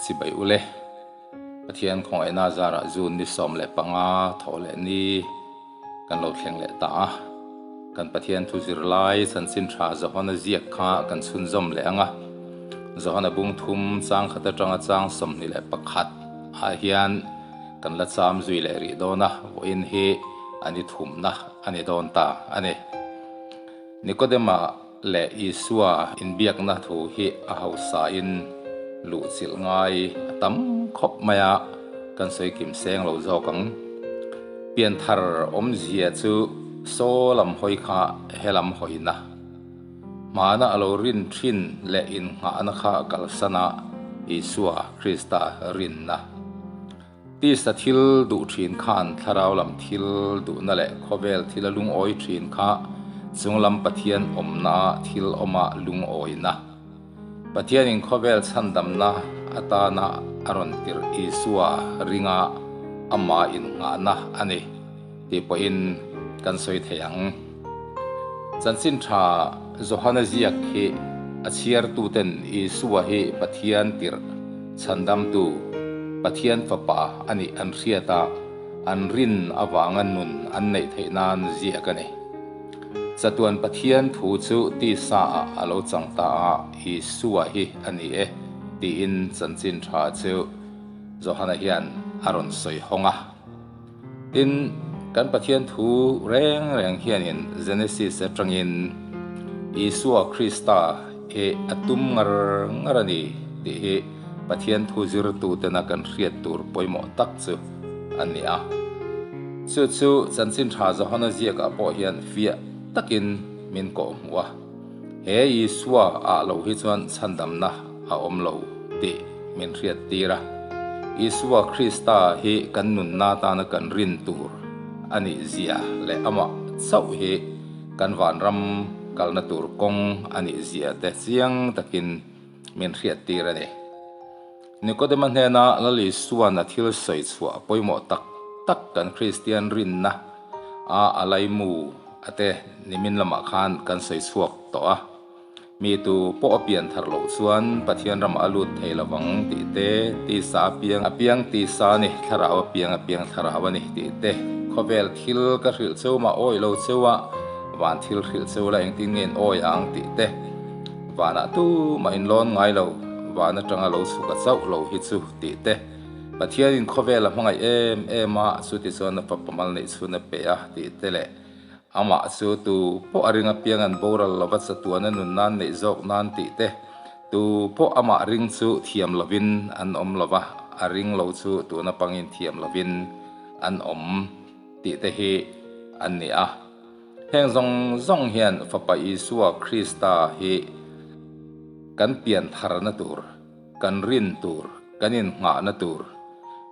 Chibai ule. Pathian khawngaihna zarah June ni 15 thawh leh ni kan lo thleng leh ta a. Kan Pathian thu zir lai chanchin tha Johana ziak kha kan chhunzawm leh ang a. Johana bung thum chang khat atanga chang 21 ah hian kan la cham zui leh rih dawn a, vawiin hi a ni thumna a ni dawn ta a ni. Nikodema leh Isua inbiakna thu hi a hausain luhchilh ngai a tam khawp mai a, kan sawi kim seng lo zawk ang. Pianthar awmzia chu saw lam hawi kha he lam hawina, hmana a lo rin thin leh innghahna kha kalsan a Isua Krista rinna. Tisa thil duh thin khan thlarau lam thil duhna leh khawvel thila lungawi thin kha chunglam Pathian awmna thil awma lungawina. Pathianin khawvel chhandamna atana a rawn tirh Isua ringa ama innghahna a ni tih pawhin kan sawi thei ang. Chanchin tha Johana ziak hi a chhiartuten Isua hi Pathian tirh chhandamtu, Pathian Fapa a nih an hriat a, an rin avanga nun an neih theih nan ziak a ni. Chatuan Pathian thu chu tisa ah a lo chang ta a, Isua hi a ni e tiin chanchin tha chu Johana hian a rawn sawi hawng a. Tin, kan Pathian thu reng reng hianin Genesis atangin Isua Krista hi a tum ngar ngar a ni tih hi Pathian thu zirtutena kan hriat tur pawimawh tak chu a ni a. Chu chu Chanchin Tha Johana ziakah pawh hian fiah takin min kawhhmuh a. He Isua ah lo hi chuan chhandamna a awm lo tih min hriat tir a. Isua Krista hi kan nunna atana kan rin tur a nih zia leh amah chauh hi kan vanram kalna tur kawng a nih zia te chiang takin min hriat tir a ni. Nikodema hnena Lal Isua'n a thil sawi chhuah pawimawh tak tak kan Kristian rinna a a laimu a te nimin lamah khan kan sawi chhuak tawh a. Mi tu pawh a pian thar loh chuan Pathian ramah a lut thei lovang tih te, tisa a piang a piang tisa a ni, thlarau a piang a piang thlarau a ni tih te, khawvel thil ka hrilh cheu mah awi lo cheu a, van thil hrilh cheu la engtin nge in awi ang tih te, vanah tumah in lawn ngai lo, van atanga lo chhuk a chauh lo hi chu tih te, Pathianin khawvel a hmangaih em em a, chutichuan a fapa mal neih chhun a pe a tih te leh amah chu tu pawh a ring apiang an boral lova chatuan a nun nan neih zawk nan tih te, tu pawh amah ring chu thiam lovin an awm lova, a ring lo chu tuna pangin thiam lovin an awm tih te hi an ni a. Heng zawng zawng hian Fapa Isua Krista hi kan pian tharna tur, kan rin tur, kan innghahna tur,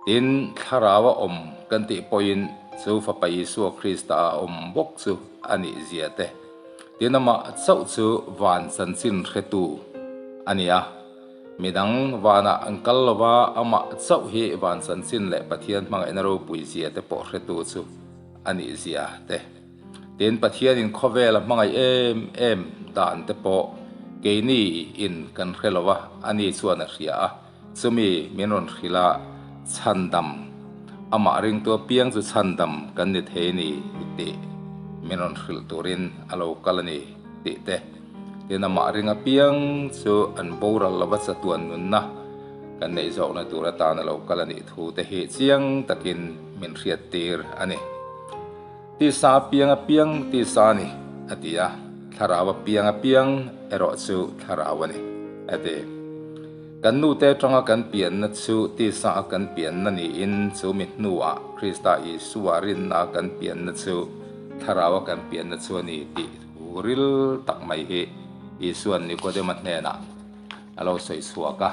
tin thlarau a awm kan tih pawhin chu Fapa Isua Krista a awm bawk chu a nih zia te, tin amah chauh chu van chanchin hretu a ni a. Midang vanah an kal lova amah chauh hi van chanchin leh Pathian hmangaihna ropui zia te pawh hretu chu a nih zia te. Tin, Pathianin khawvel a hmangaih em em dan te pawh keini in kan hre lo a, ani chuan a hria a, chumi min rawn hrilh a, chhandam, amah ringtu apiang chu chhandam kan ni thei ni tih min rawn hrilh turin a lo kal a ni tih te. Tin, amah ring apiang chu an boral lova chatuan nunna kan neih zawkna tur atan a lo kal a nih thu te hi chiang takin min hriattir a ni. Tisa apiang apiang tisa a ni, a ti a, thlarau apiang apiang erawh chu thlarau a ni, a ti. Kan nute atanga kan pianna chu tisa a kan pianna niin chu mi hnuah Krista Isua rinna a kan pianna chu thlarau a kan pianna chu a ni tih thu ril tak mai hi Isua'n Nikodema hnenah a lo sawi chhuak a.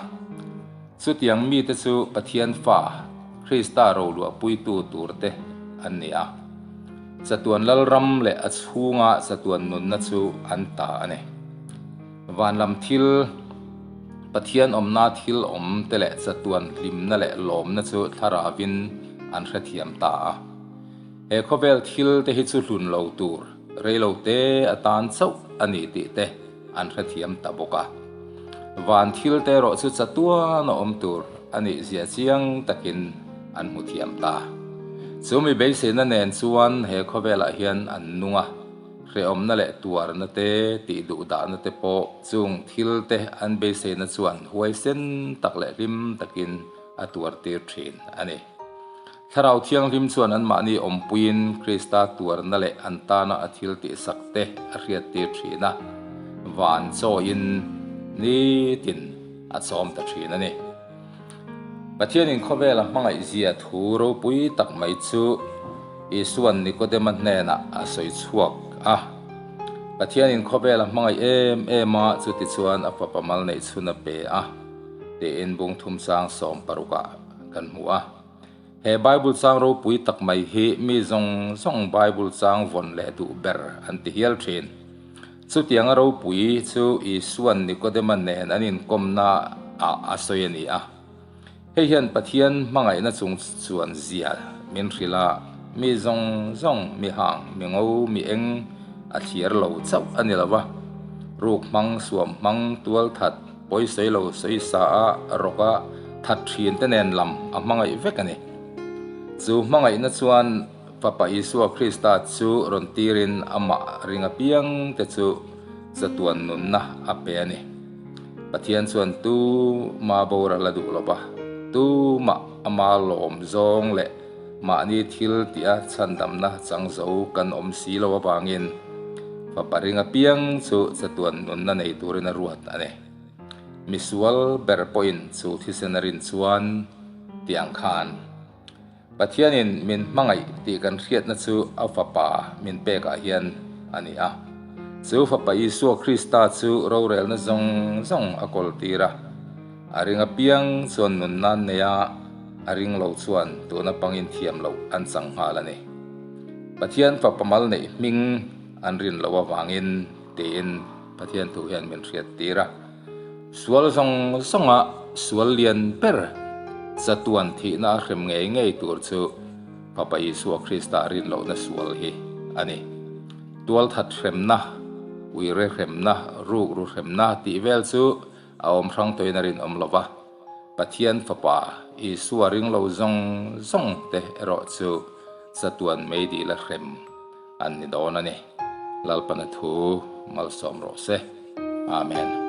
Chutiang mite chu Pathian fa, Krista roluahpuitu turte an ni a. Chatuan lalram leh a chhunga chatuan nunna chu an ta a ni. Van lam thil, Pathian awmna thil awm te leh chatuan hlimna leh lawmna chu thlaravin an hrethiam ta a. He khawvel thil te hi chu hlun lo tur, reilo te atan chauh a ni tih te an hrethiam ta bawk a. Van thil te erawh chu chatuan a awm tur a nih zia chiang takin an hmu thiam ta. Chu mi beiseina nen chuan he khawvelah hian an nung a, hrehawmna leh tuarna te, tih duh dahna te pawh chung thil te an beiseina chuan huaisen tak leh hlim takin a tuar tir thin a ni. Thlarau Thianghlim chuan anmahni awmpuiin Krista tuarna leh an tana a thil tihsak te a hriattir thin a, van chawiin nitin a chawm ta thin a ni. Pathianin khawvela hmangaihzia thu ropui tak mai chu Isua'n Nikodema hnenah a sawi chhuak a. Pathianin khawvela hmangaih em em a, chutichuan a fapa mal neih chhun a pe a, tiin bung thum chang 16ah kan hmu a. He Bible chang ropui tak mai hi mi zawng zawng Bible chang vawn leh duh ber an ti hial thin. Chutianga ropui chu Isua'n Nikodema nen an inkawmna ah a sawi a ni a. Hei hian Pathian hmangaihna chung chuan zia min hrilh a, mi zawng zawng, mi hang, mi ngo, mi eng a thliar lo chauh a ni lo va. Ruk hmang, suam hmang, tual that, Pawi sawi lo sawi sa a rawk a that thin te nen lam a hmangaih vek a ni. Chu hmangaihna chuan Fapa Isua Krista chu rawn tirin amah ring apiang te chu chatuan nunna a pe a ni. Pathian chuan tu ma boral a duh lo va, tu mah ama lawm zawng leh mahni thil tih a chhandamna chang zo kan awm si lo avangin Fapa ring apiang chu chatuan nunna nei turin a ruat a ni. Misual ber pawhin chu thisen a rin chuan tih ang khan Pathianin min hmangaih tih kan hriatna chu a Fapa min pekah hian a ni a. Chu Fapa Isua Krista chu rorelna zawng zawng a kawltir a. A ring apiang chuan nunna an nei a, a ring lo chuan tuna pangin thiam loh an chang nghal a ni. Pathian fapa mal neih hming an rin loh avangin tiin Pathian thu hian min hriat tir a. Sual zawng zawnga sual lian ber chatuan thihna a hrem ngei ngei tur chu Fapa Isua Krista rin lohna sual hi a ni. Tualthat hremna, uire hremna, rukru hremna tih vel chu a awm hrang tawhin a rinawm lo va, Pathian Fapa Isua ring lo zawng zawng te erawh chu chatuan meidil a hrem an ni dawn a ni. Lalpana thu malsawm rawh se. Amen.